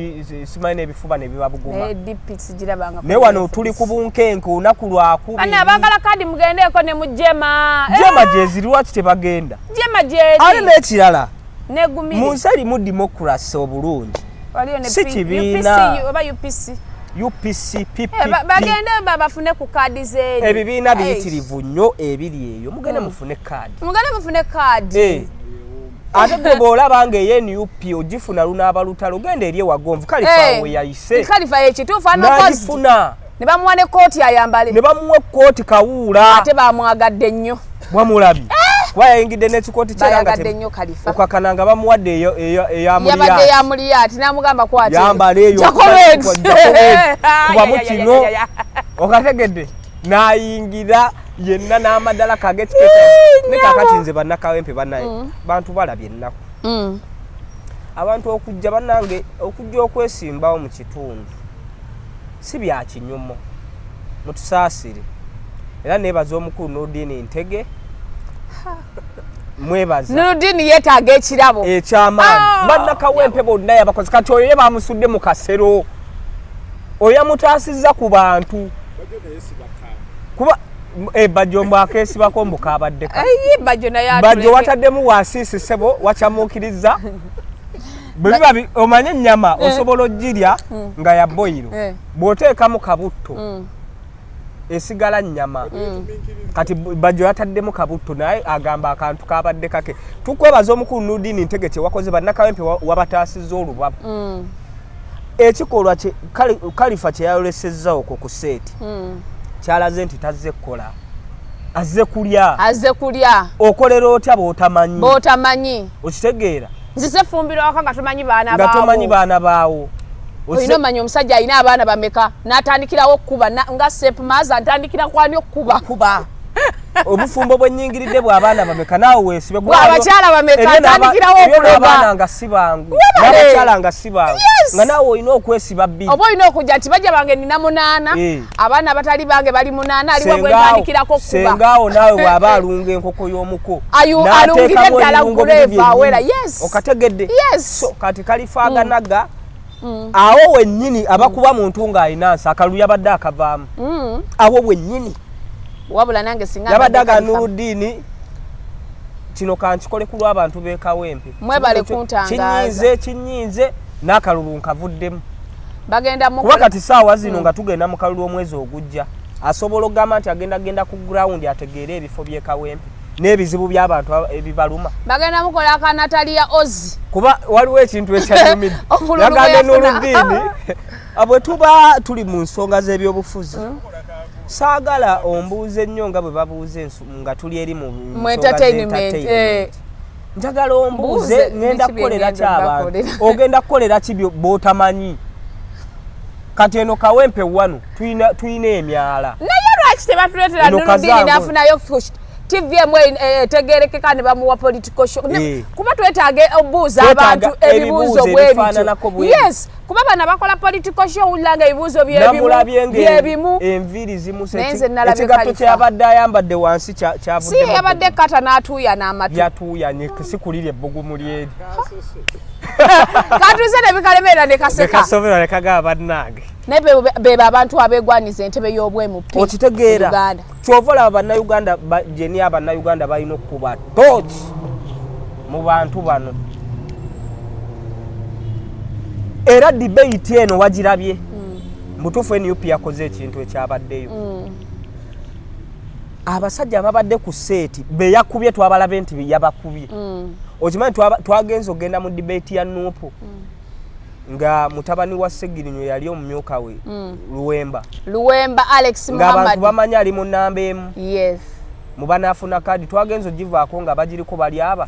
simanyi n'ebifuba ne bibabuguma. Naye DP sigirabanga. Naye wano tuli ku bunkenke olunaku lwakubiri. Bana abaagala kaadi mugendeeko ne mujema. Jema gyeziri, lwaki tebagenda? Jema gyeri. Ate n'ekirala, negumire. Mu nsi erimu demokrasi obulungi, waliyo ne si kibiina. UPC oba UPC. UPC, Eh, bagende bafune ku kaadi zeeri. Ebibiina biyitirivu nnyo ebiri eyo, mugende mufune kaadi. Mugende mufune kaadi. Eh. Ate gwe bw'olaba nga eye NUP ogifuna lunaaba lutalo, genda eri ewagonvu Kalifa we yayise. Kalifa yekituufu, unopposed. N'agifuna. Ne bamuwa ne kooti ayambale. Ne bamuwa ekkooti kawuula. Ate bamwagadde nnyo. Bwamulabye kuba yayingidde n'ekikooti kye era nga Bayagadde nnyo Kalifa. Okakana nga bamuwadde eyo yabadde eyamuliyati. Yamuliyati n'amugamba kwati. Yambala eyo. Jacob. Kubamu kino, okategedde, n'ayingira yenna n'amadala kagekiketa. Ne kakati nze bannakawempe bannaye bantu balabye ennaku. Abantu okujja, bannange, okujja okwesimbawo mu kitundu si bya kinyumo, mutusaasire. Era neebaza omukulu Nurdin Ntege, mwebaza. Nurudini yeetaaga ekirabo. Ekyamaanyi. Ah! Bannakawempe bonna yabakoze. Kati oyo ye bamusudde mu kasero, oyo yamutaasizza ku bantu. Bajjo naye sibaka. Kuba bajjo mbw akeesibako mbu kabadde ka Eyi, Bajjo naye Bajjo atuleke. wataddemu wasiisi ssebo, wakyamuukiriza bwe biba omanye ennyama osobola ogirya nga ya boyiro. Bw'oteekamu kabutto esigala nnyama. Kati Bajjo yataddemu kabutto, naye agamba akantu kabadde kake. Tukwebaza omukulu Nurdin Ntege kyewakoze bannakawempe, wabataasizza olubaba. Ekikolwa Kalifa kye yayolesezza okwo ku set kyalaze nti tazze kukola, azze kulya. Azze kulya. Okolera otya b'otamanyi? B'otamanyi. Okitegeera? Nzize fumbiro waka nga tomanyi baana nga tomanyi baawo. Baana baawo. Olina omanya omusajja alina abaana bameka, n'atandikirawo okkuba nga sepmaza ntandikira kwani okkuba. Kuba obufumbo bwenyingiridde bw'abaana bameka, naawe weesibe. Bwa abakyala bameka, atandikirawo okuloga. N'abaana nga si bangu. Webale. N'abakyala nga si bangu. Yes. Nga naawe olina okwesiba bbiri. Oba olina okujja nti bajja bange nina munaana, abaana abatali bange bali munaana, aliwo gwe ntandikirako okuba. Sengaawo naawe bw'aba alunga enkoko y'omuko Ayu- n'ateekamu alungire ddala ebirungo gravy biri awera, byennyini. yes. Okategedde? Yes. So kati kalifaaganaga awo wennyini abakuba muntu ng'alina nsi akalulu yabadde akavaamu awo wennyini. Wabula nange singa yabadde mbadde aga Kalifa. Nurudini, kino kankikole ku lw'abantu b'ekawempe. Mwebale Kino kuntangaaza. Kinyiize, kinyiize n'akalulu nkavuddemu. Bagenda kuba mukola kati saawa zino nga tugenda mu kalulu omwezi ogujja, asobola okugamba nti agenda genda ku ground ategeere ebifo by'ekawempe n'ebizibu by'abantu ebibaluma. Bagenda mukola akanataliya ozi. Kuba waliwo ekintu ekyanyumidde. Omululu yagambye gwe yafuna. Nurudini, bwe tuba tuli mu nsonga z'ebyobufuzi saagala ombuuze nnyo nga bwe babuuza nga tuli eri mu Mu nsonga entertainment, z'entertainment. Njagala ombuuze Mbuuze, ngenda biki kukolera ki byengenda abantu. okubakolera? Ogenda kukolera ki b'otamanyi? Kati eno Kawempe wano tulina emyala. Naye lwaki tebatuleetera Eno Nurudini Kazango. n'afunayo ku TV emu etegerekeka ne bamuwa political show? Kuba twetaaga obuuza Twetaaga abantu ebibuuzo ebibuuzo bwe ebifaananako bityo. bwe bityo. Yes, kuba bano abakola political show wulira nga ebibuuzo byebimu. Namulabye nga Byebimu. enviiri zimuse. Naye nze nalabye ekigatto Khalifa. kyeyabadde ayambadde wansi Si kyavuddemu. yabadde kata n'atuuya n'amatu. Yatuuyanye, si kulirya ebbugumu lyeri. Katuuse ne bikalemeera ne kaseka. Nekasobera nekagaba bannange. Naye beba abantu abegwaniza entebe y'obwemupi. Okitegeera? Kyova olaba Bannayuganda, jeni Abannayuganda balina okukuba tooki mu bantu bano. Era debate eno wagirabye? Mutuufu, NUP yakoze ekintu ekyabaddeyo. Abasajja ababadde ku set beyakubye twabalabe nti yabakubye. Okimanyi twagenza okugenda mu debate ya NUP nga mutabani wa Segirinyo yali omumyuka we, Luwemba. Luwemba Alex. Ng'abantu Muhammad. bamanyi ali mu namba 1 mu banaafuna kaadi. Twagenza ogivaako nga bagiriko bali aba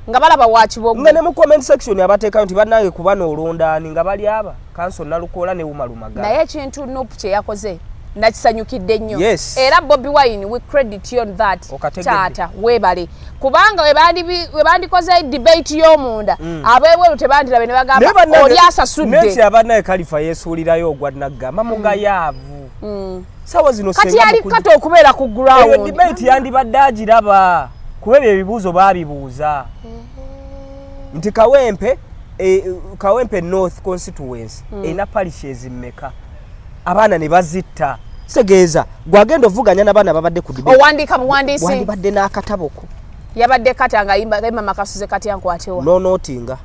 Nga balaba wakibogo. Nga ne mu comment section abateekayo nti bannange kuba noolondaani nga bali aba kanso Nalukoola ne Umalumagala. Naye ekintu NUP kye yakoze nakisanyukidde nnyo. Era Bobi Wine, we credit you on that. Okategedde. Taata weebale, kubanga we bandikoze debate y'omunda, ab'ebweru tebandirabe ne bagamba oli asasudde. Nekira bannaye, Kalifa yeesuulirayo ogwa naggamba mugayaavu sawa zino. Kati Senga yali kata okubeera ku eyo ground. Debate yandibadde agiraba, kuba ebyo ebibuuzo baabibuuza nti Kawempe, Kawempe North constituency erina parishes mmeka, abaana ne bazitta. Kitegeeza gwagenda ovuganya n'abaana babadde ku debate. Owandiika buwandiisi. Wandibadde n'akatabo ko. Yabadde kata nga yimba makasuze katya nkwatewa. Nonootinga.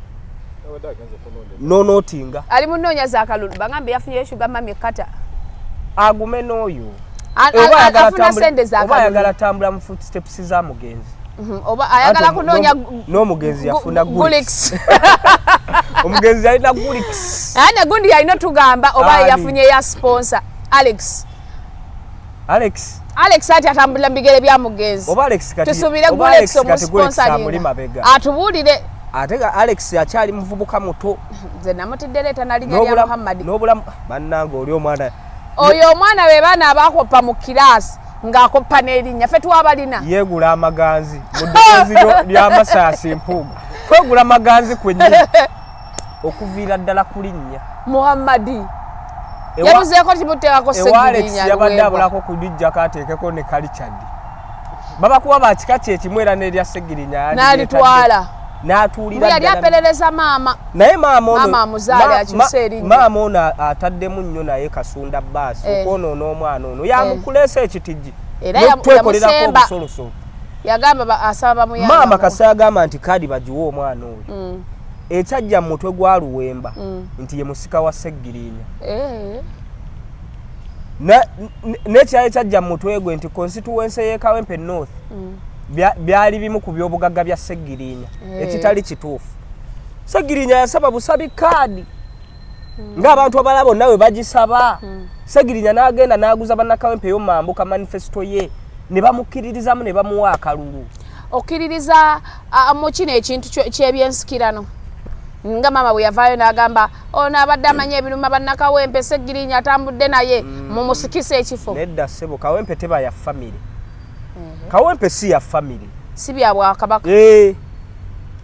Yabadde agenze okunoonya. Nonootinga. Ali mu nnoonya z'akalulu, bagambe yafunyeyo sugar mummy kata. Agume n'oyo. Oba ayagala Afuna sente oba ayagala z'akalulu. tambula mu footsteps za mugenzi. Oba ayagala Anti kunoonya n'omugenzi yafuna Gulix. Omugenzi yalina Gulix. Naye ne gundi yalina otugamba oba Ani? yafunye ya sponsor Alex. Alex. Alex ati atambulira mu bigere bya mugenzi. Oba Alex kati Tusuubire oba Gulex Alex kati Gulex omusponsoringa. amuli mabega. Atubuulire. Ate nga Alex akyali muvubuka muto. Nze namutidde leeta nalinnya lya Muhammadi. N'obulamu bannange, oli omwana. Oyo omwana be baana abakoppa mu kiraasi ng'akoppa n'erinnya, ffe twabalina. Yeegula amaganzi mu ddoboozi ly'amasaasi Mpuuga, kwegula maganzi kwennyini okuviira ddala ku linnya Muhammadi. Yabuzeeko timuteekako. Ewa Alex Segirinya yabadde Luwemba. abulako kulijjako ateekeko ne Kalichard, babakuba ba kika kyekimu era n'erya Segirinya. N'alitwala. N'atuulira yali ddala. aperereza maama. Naye maama ono Maama amuzaale akyuse erinnya. Maama ono ataddemu nnyo, naye kasunda baasi okwonoona omwana ono yamukuleesa ekitijji Era n'okutwekolerako yamusemba. obusolosolo. Yagamba asaba bamuyambe. Maama kasa yagamba nti kaadi bagiwe omwana oyo. Ekyajja mu mutwe gwa Luwemba nti ye musika wa Segirinya. N'ekirala ekyajja mu mutwe gwe nti constituency y'e Kawempe North byali bimu ku byobugagga bya Segirinya, ekitali kituufu. Segirinya yasaba busabi kaadi ng'abantu abalala bonna bwe bagisaba. Segirinya n'agenda n'aguza bannakawempe ey'omambuka manifesto ye ne bamukkiririzamu ne bamuwa akalulu. Okkiririza mu kino ekintu ky'ebyensikirano, nga maama bwe yavaayo n'agamba ono abadde amanyi ebiruma bannakawempe, Segirinya atambudde naye, mumusikise ekifo? Nedda ssebo, Kawempe teba ya famire. Kawempe si ya famire. Si bya bwakabaka. Eh,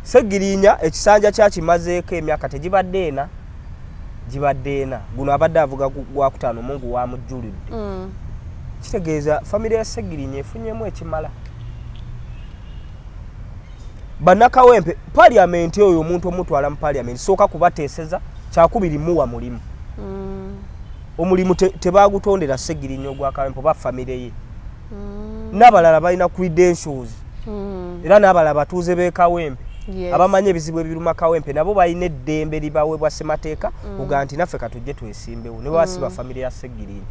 Segirinya ekisanja kyakimazeeko emyaka tegibadde 4, gibadde 4, guno abadde avuga gwakutaano, Mungu wamujjulidde. Kitegeeza famire ya Segirinya efunyemu ekimala. Bannakawempe, paliamenti oyo omuntu omutwala mu paliamenti sooka kubateeseza, kyakubiri muwa mulimu. Omulimu tebagutondera Segirinya ogwa Kawempe oba famire ye. N'abalala balina credentials era n'abalala batuuze b'e Kawempe abamanyi ebizibu ebiruma Kawempe, nabo balina eddembe libaweebwa ssemateeka oga nti naffe katujje twesimbewo ne bwasiba famire ya Segirinya.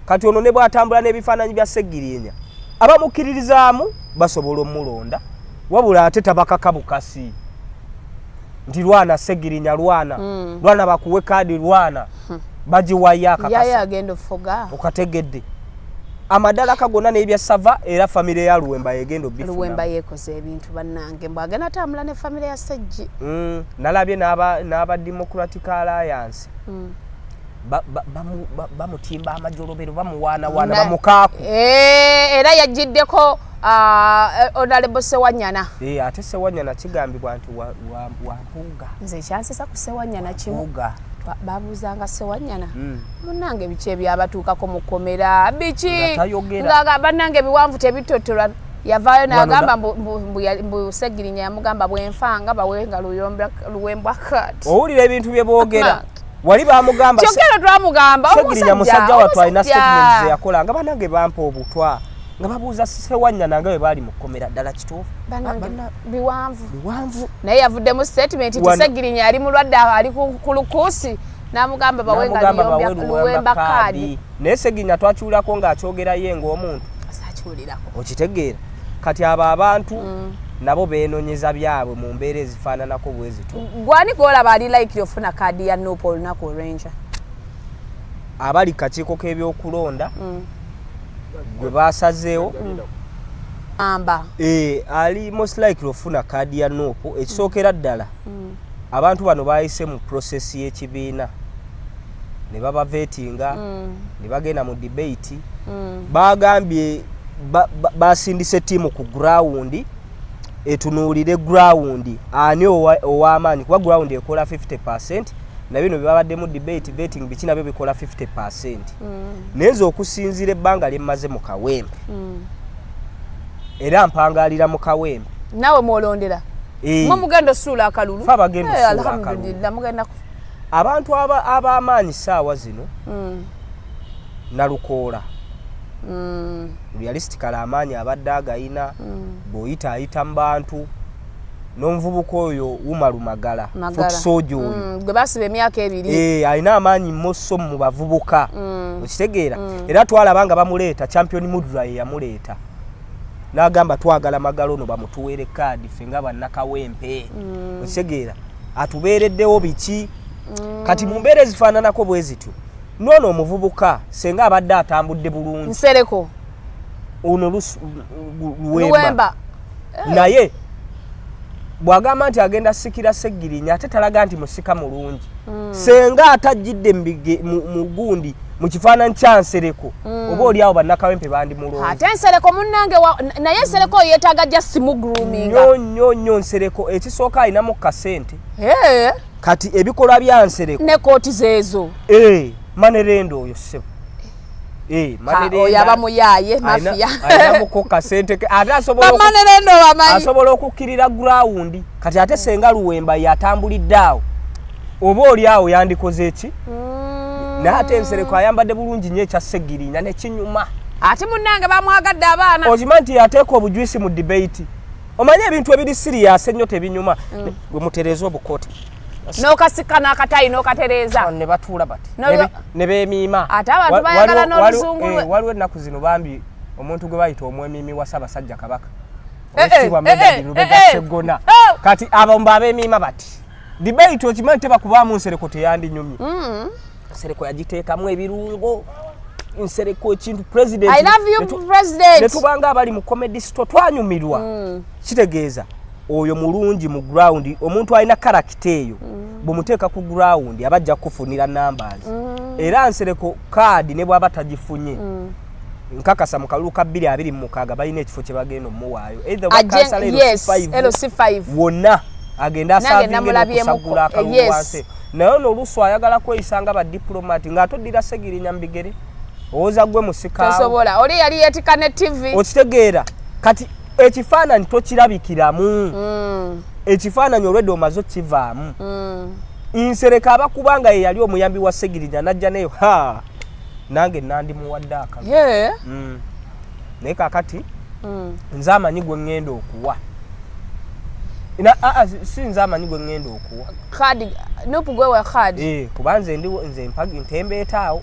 Kati ono ne bw'atambula n'ebifaananyi bya Segirinya, abamukkiririzaamu basobola omulonda, wabula ate tabakaka bukasi nti lwana Segirinya, lwana, lwana bakuwe kaadi, lwana bagiwayo. Yaye Akakasa agenda ofuga. Okategedde amadalaka gonna n'ebya sava, era famire ya Luwemba yegenda Luwemba obifuna. yeekoze ebintu bannange, mbw agenda atambula ne famire ya Sejji. Nalabye n'aba Democratic Alliance bamutimba amajolobero, bamuwaanawaana, bamukaaku. Eh, era yagiddeko Honorable Sewanyana. Eh, ate Sewanyana kigambibwa nti wa Mpuuga. Nze ekyansesa ku Sewanyana kimu. Mpuuga. Babuuzanga Sewanyana, munnange biki ebyabatuukako mu kkomera, biki? Nga tayogera. Nga bannange ebiwanvu tebitotolwa, yavaayo Wano n'agamba mbu Segirinya yamugamba bwenfanga bawenga Luwembwa kati. Owulira ebintu bye boogera. Wali bamugamba Kyokka eno twamugamba Segirinya musajja wattu alina omusajja. statement ze yakola nga banange bampa obutwa, nga babuuza Sewanyana nga bwe baali mu kkomera. Ddala kituufu? Bannange, biwanvu. Biwanvu. Naye yavuddemu statement nti Segirinya yali mulwadde, ali ku lukuusi, n'amugamba bawe nga N'amugamba bawe Luwemba kaadi. Naye Segirinya twakiwulirako ng'akyogera ye ng'omuntu. Saakiwulirako. Okitegeera? Kati abo abantu nabo beenonyeza byabwe mu mbeera ezifaananako bwe zityo. Gwani gwolaba ali likely ofuna kaadi ya NUP olunaku olw'enkya? Abali kakiiko k'ebyokulonda gwe basazeewo. Amba. Ali most likely ofuna kaadi ya NUP, ekisookera ddala abantu bano bayise mu process y'ekibiina ne babavetinga ne bagenda mu debate. Bagambye basindise ttiimu ku ground etunuulire ground ani ow'amaanyi, kuba ground ekola 50%, na bino byebabaddemu debate, vetting, biki, nabyo bikola 50%. Naye nze okusinziira ebbanga lye mmaze mu Kawempe, era mpangalira mu Kawempe. Naawe mwolondera? Mwe mugenda osuula akalulu? Ffe abagenda osuula akalulu. Alhamdulillah, mugenda Abantu ab'amaanyi saawa zino, Nalukoola, realistically amaanyi abadde agayina, bw'oyita ayita mu bantu, n'omuvubuka oyo Umaru Magala. Magala. Foot soldier oyo. Gwe basiba emyaka 2. Alina amaanyi moso mu bavubuka, okitegeera? Era twalaba nga bamuleeta, Champion Mudra ye yamuleeta n'agamba twagala Magala ono bamutuweere kaadi ffe nga bannakawempe, okitegeera? Atubeereddewo biki? Kati mu mbeera ezifaananako bwe zityo, noono omuvubuka senga abadde atambudde bulungi. Nsereko. Ono Luwemba. Luwemba. Naye bw'agamba nti agenda sikira Segirinya, ate talaga nti musika mulungi. Senga atajjidde mu gundi mu kifaananyi kya Nsereko, oba oli awo bannakawempe bandimulonzi. Ate Nsereko munnange naye Nsereko oyo yeetaaga just mugroominga. Nnyo nnyo nnyo. Nsereko ekisooka alinamu kasente. Kati ebikolwa bya Nsereko Ne kooti zeezo. Manerenda oyo ssebo. Oyo aba muyaaye, mafia. Alinamuko kasente ke ate asobola Bamanerenda obamanyi? Asobola okukkirira ground. Kati ate senga Luwemba yatambulidde awo, oba oli awo yandikoze eki? Naye ate Nsereko ayambadde bulungi nnyo ekya Segirinya nekinyuma. Ate munnange bamwagadde abaana. Okimanyi nti yateeka obujwisi mu debate? Omanye ebintu ebiri serious ennyo tebinyuma. Gwe mutereeza obukooti. N'okasika n'akatayi n'okatereeza. Ne batuula bati ne beemiima. Ate abantu bayagala n'oluzungu lwe. Waliwo ennaku zino bambi omuntu gwe bayita omwemiimi wa Ssaabasajja Kabaka, Eh, Owekitiibwa eh, Medard Lubega Sseggona. Kati abo mbe abeemiima bati debate, okimanyi tebakubaamu Nsereko teyandinyumye. Nsereko yagiteekamu ebirungo. Nsereko ekintu president I love you, president. Ne tubanga abali mu Comedy Store, twanyumirwa. Kitegeeza oyo mulungi mu ground. Omuntu alina character eyo, bwemuteeka ku ground aba ajja kukufunira numbers. Era Nsereko kaadi ne bw'aba tagifunye, nkakasa mu kalulu ka 2026 balina ekifo kye bagenda omuwaayo, either oba kansala LC5, LC5. Wonna agenda Nange asavinge namulabyemu n'okusagula akalulu wansi. Naye ono oluusi ayagala kweyisa nga badipulomati ng'ate oddira Segirinya mu bigere, owooza gwe musikaawo. Tosobola, oli yali yeetika ne TV. Okitegeera? Kati ekifaananyi tokirabikiramu, ekifaananyi olwedde omaze okivaamu. Nsereka abakuba nga ye yali omuyambi wa Segirinya najja neyo, ha, nange nandimuwadde akalulu. Naye kakati nze amanyi gwe ŋŋenda okuwa. Si nze amanyi gwe ŋŋenda okuwa. Kaadi NUP gwewa kaadi. Kuba nze ndi nze mpagi ntembeeta awo,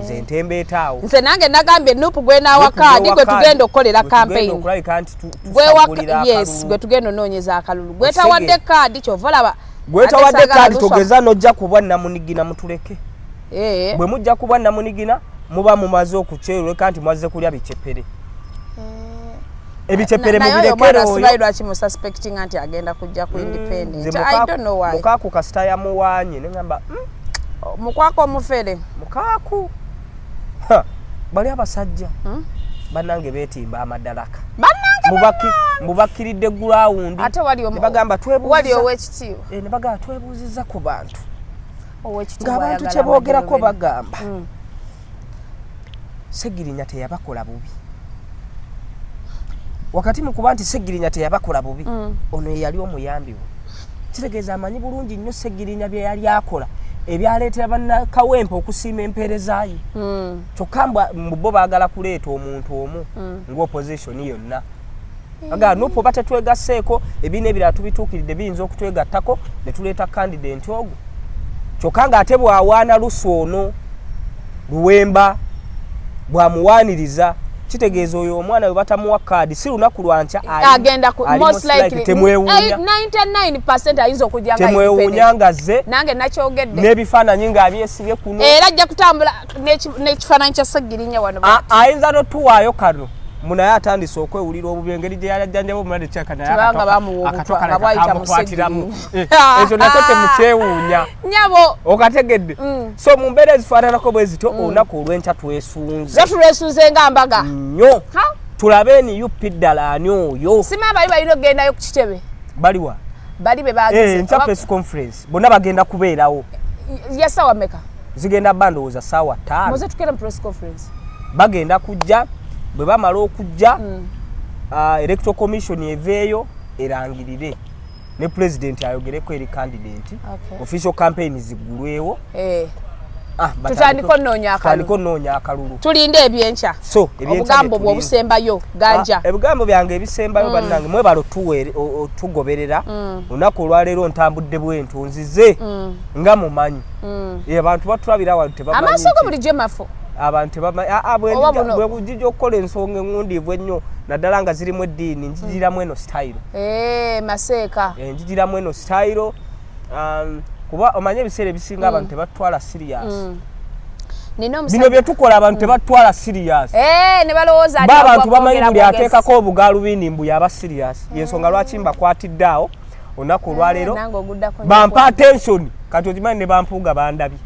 nze ntembeeta awo. Nze nange nagambye NUP gwenaawa kaadi gwe tugenda okukolera campaign. Okulabika nti Gwewa tusagulira yes, akalulu. Gwe tugenda onoonyeza akalulu gwetawadde kaadi, kyova olaba Gwetawadde ate kaadi saagala luswa. Togeza nojja kubwa namunigina, mutuleke. Bwe mujja kubwa namunigina muba mumaze okukyereka nti mwazze kulya bicepere, ebicepere Naye oyo mubirekere omwana simanyi oyo. lwaki mususpectinga nti agenda kujja ku independent. Nze I don't know why. Mukaaku kasita yamuwaanye neŋamba Mukwako omufere. Mukaaku. Ha, bali abasajja bannange beetimba amadalaka. Bannange. Mubakkiridde ground. Ate wali Ne bagamba wali ow'ekitiibwa. Ne bagamba twebuuzizza ku bantu Ow'ekitiibwa ng'abantu ayagala kye boogerako amadolobero. bagamba Segirinya teyabakola bubi. Wakati mu kuba nti Segirinya teyabakola bubi, ono ye yali omuyambi we, kitegeeza amanyi bulungi nnyo Segirinya bye yali akola. Ebyaleetera bannakawempe okusiima empeereza ye, kyokka mbu bo baagala kuleeta omuntu omu ng'opposition yonna. Agala NUP oba tetwegasseeko, ebiina ebirala tubituukiridde, biyinza okutwegattako ne tuleeta candidate ogwo. Kyokka ng'ate bw'awaana lusu ono Luwemba, bw'amuwaaniriza, kitegeeza oyo omwana bwe batamuwa kaadi si lunaku lwankya agenda most likely temwewuunya. 99% ayinza okujja nga temwewuunya nga zze. Nange nakyogedde. N'ebifaananyi ng'abyesibye kuno. Era ajja kutambula n'ekifaananyi kya Ssegirinya wano. Ayinza n'otuwaayo kano munaye atandise okwewulira obubi engeri gye yajjanjaba omulwadde kyaka naye. Tebanga bamuwa obutwa nga bwayita mu akakwatiramu. Ekyo nakyo temukyewuunya. Nyabo. Okategedde? So mu mbeera ezifaananako bwe zityo, olunaku olw'enkya twesunze. Ze tulwesunze nga mbaga. Nnyo. Tulabe NUP ddala ani oyo. Sima bali balina okugendayo ku kitebe. Baliwa? Bali be bagize. Enkya press conference bonna bagenda kubeerawo. Ya sawa meka? Zigenda bba ndowooza saawa 5. Muze tugenda mu press conference. Bagenda kujja, bwe bamala okujja, electoral commission eveeyo erangirire ne president ayogereko eri candidate. Official campaign ziggulwewo. Tutandike onoonya akalulu. Tutandike onoonya akalulu. Tulinde ebyenkya. So ebyenkya obugambo bye bwe tulinde. Obusembayo ganja. Ah, ebigambo byange ebisembayo, bannange, mwebale otugoberera. Olunaku olwaleero ntambudde bwento, nzize nga mumanyi. Abantu batulabira wano tebamanyi amaaso go nti bulijjo mafu. Abantu tebamanyi. Ah, ah, Oba buno. Bwe bujija okukola ensonga eŋŋundiivu ennyo naddala nga zirimu eddiini, njigiramu eno style. Maseeka. Njigiramu eno style, kuba omanye ebiseera ebisinga abantu tebatwala serious. Nina Bino omusajja bye tukola abantu tebatwala serious. Ne balowooza ati Ba abantu bamanyi bwogera buli bwogezi. ateekako obugaalubindi mbu yaba serious. Yensonga lwaki mbakwatidde awo olunaku olwaleero. Nange oguddako. Bampa attention. Kati okimanyi ne bampuuga bandabye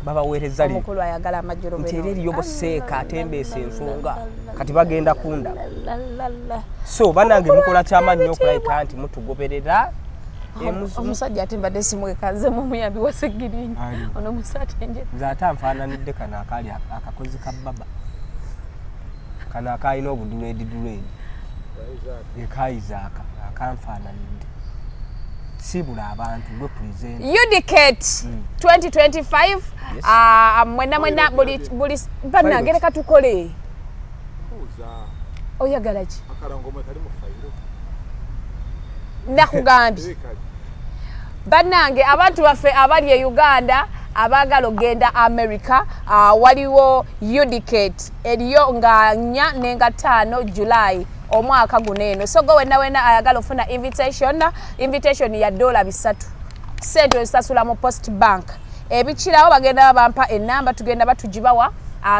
babaweereza lino Omukulu ayagala amajjolo. Nti era eriyo boseeka atembeesa ensonga, kati bagenda kundaba. So bannange, mukola kyamaanyi nnyo okulabika nti mutugoberera. Omusajja ate mbadde simwekanze mu muyambi wa Segirinya. Ani? Ono musate nje. Nze ate anfaananidde kano akaali akakozi ka baba kano akalina obudread dread, ekayizaaka akanfaananidde. Siibula abantu gwe present. UDCATE 2025. Yes. Ah, mwenna mwenna buli buli bannange, leka tukole. Buuza. Oyagala ki? Akalango mwe kali mu fayiro. Nakugambye. Kali. Bannange, abantu baffe abali e Uganda abaagala okugenda America, waliwo UDCATE eriyo nga 4 nenga 5 July omwaka guno eno. So go wenna wenna ayagala ofuna invitation, invitation ya $300, sente ozisasula mu Post Bank. Ebikirawo bagenda babampa enamba, tugenda batugibawa,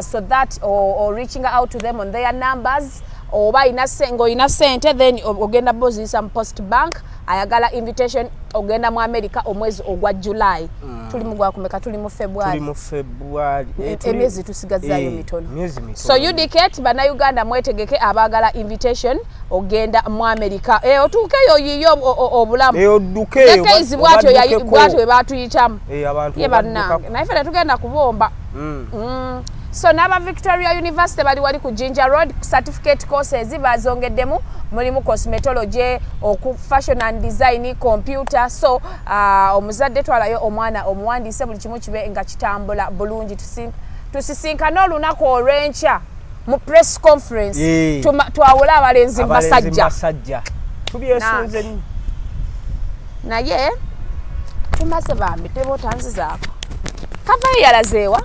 so that or reaching out to them on their numbers, oba ng'olina sente, then ogenda boziyisa mu Post Bank. Ayagala invitation ogenda mu America omwezi ogwa July. Tuli mu gwakumeka? Tuli mu Tuli February. Mu February. Emyezi tusigazaayo mitono. Myezi mitono. So UDCATE, bannayuganda mwetegeke abaagala invitation ogenda mu America. Otuukeyo yiyo obulamu. Odduke eyo, Nekeizi bwatyo obaddukeko. bwatyo bwe batuyitamu. Abantu Ye obaddukako. bannange, naye ffe tetugenda kubomba. So n'aba Victoria University bali wali ku Jinja Road, certificate courses bazongeddemu, mulimu cosmetology, oku fashion and design, computer. So omuzadde twalayo omwana omuwandiise, buli kimu kibe nga kitambula bulungi. Tusisinkane olunaku olw'enkya mu press conference. Twawule abalenzi mu Abalenzi basajja. Basajja tubyesunze nnyo. Naye tumaze bambi, teba otanzizaako kavayo yalazeewa.